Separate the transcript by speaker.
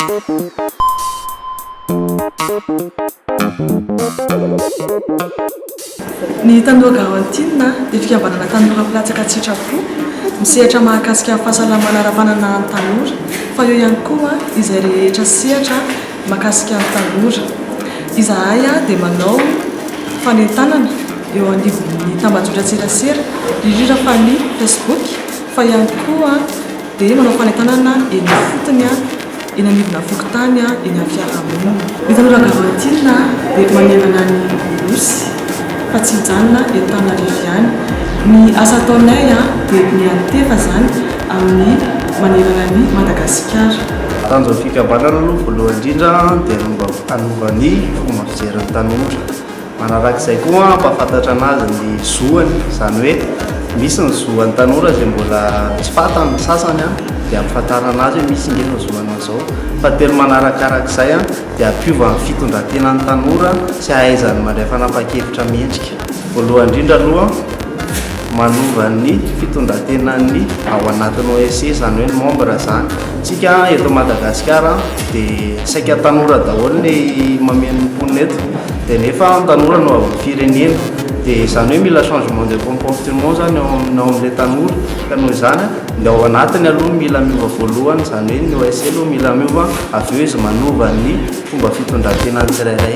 Speaker 1: Ny Tanora Garantine dia fikambanana tanora mpilatsaka an-tsitrapo misehatra mahakasika ny fahasalamana ara-pananahan'ny tanora fa eo ihany koa izay rehetra sehatra mahakasika ny tanora. Izahay dia manao fanentanana eo anivon'ny tambajotran-tserasera, indrindra fa ny Facebook, fa ihany koa dia manao fanentanana eny ifotony, eny anivona fokontany, eny amin'ny fiarahamonina. Ny tanora Garantine dia manerana ny Nosy fa tsy mijanona eto Antananarivo ihany. Ny asa ataonay dia miantefa izany amin'ny manerana an'i Madagasikara.
Speaker 2: Tanjon'ny fikambanana aloha voalohany indrindra dia ny mba hanova ny fomba fijerin'ny tanora. Manarak'izay koa hampahafantatra anazy ny zoany, izany hoe misy ny zoan'ny tanora izay mbola tsy fantany ny sasany dia ampifantarana azy hoe misy nge izao zoanao izao. Fahatelo manarakarak'izay dia hampiova ny fitondran-tenan'ny tanora sy hahaizany mandray fanapahan-kevitra mendrika. Voalohany indrindra aloha manova ny fitondran-tenan'ny ao anatin'ny OSC, izany hoe ny membre izany. Tsika eto Madagasikara dia saika tanora daholo ny mameno ny mponina eto, dia nefa ny tanora no avin'ny firenena, dia izany hoe mila changement de comportement izany ao amin'ny ao amin'ilay tanora, ka noho izany ny ao anatiny aloha no mila miova voalohany, izany hoe ny OSC aloha mila miova, avy eo izy manova ny fomba fitondran-tenan'ny tsirairay.